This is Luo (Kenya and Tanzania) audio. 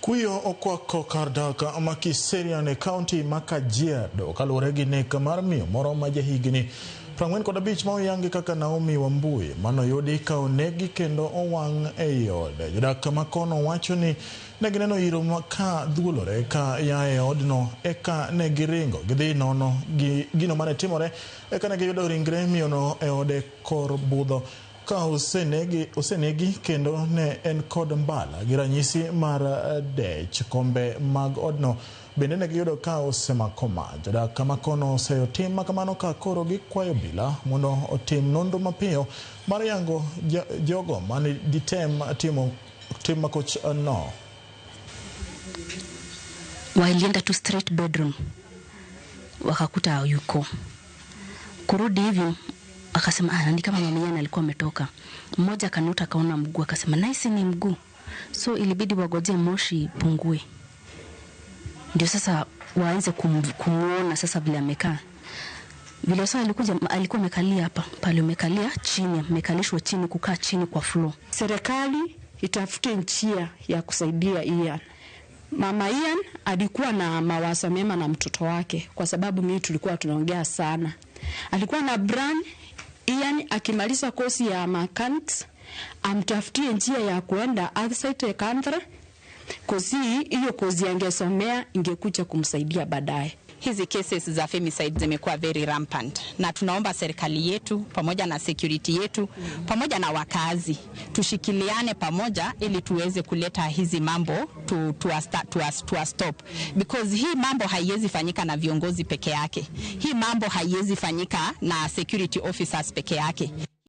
Kuyo okwako kar dak ma Kiserian e kaunti ma Kajiado kaluwore gi nek mar miyo moro ma jahigni 45 ma oyangi kaka Naomi Wambui manoyudi ka onegi kendo owang' ei ode. Jodak ma kono wacho ni ne gineno iro ka dhuolore ka ya e odno eka ne giringo gidhi nono gi gino mane timore eka ne giyudo ringre miyono e ode kor budho ka osenegi kendo ne en kod mbala gi ranyisi mar dech. Kombe mag odno bende ne giyudo ka osemako mach. Jodak ma kono oseyo tim makamano ka koro gikwayo obila mondo otim nonro mapiyo mar yango jogo mane ditem timo tim makoch no. Walienda tu straight bedroom wakakuta yuko. Kurudi hivi akasema ni kama mama Ian alikuwa ametoka. Mmoja akanuta akaona mguu akasema nice ni mguu. So ilibidi wagoje moshi ipungue. Ndio sasa waanze kumuona sasa vile amekaa. Vile sasa alikuja alikuwa amekalia hapa, pale umekalia chini, amekalishwa chini kukaa chini kwa floor. Serikali itafute njia ya kusaidia Ian. Mama Ian alikuwa na mawazo mema na mtoto wake kwa sababu mimi tulikuwa tunaongea sana. Alikuwa na brand Ian akimaliza kosi ya mechanics amtafutie njia ya kuenda outside the country. Kosi hiyo kosi angesomea ingekuja kumsaidia baadaye. Hizi cases za femicide zimekuwa very rampant, na tunaomba serikali yetu pamoja na security yetu pamoja na wakazi tushikiliane pamoja ili tuweze kuleta hizi mambo to stop, because hii mambo haiwezi fanyika na viongozi peke yake. Hii mambo haiwezi fanyika na security officers peke yake.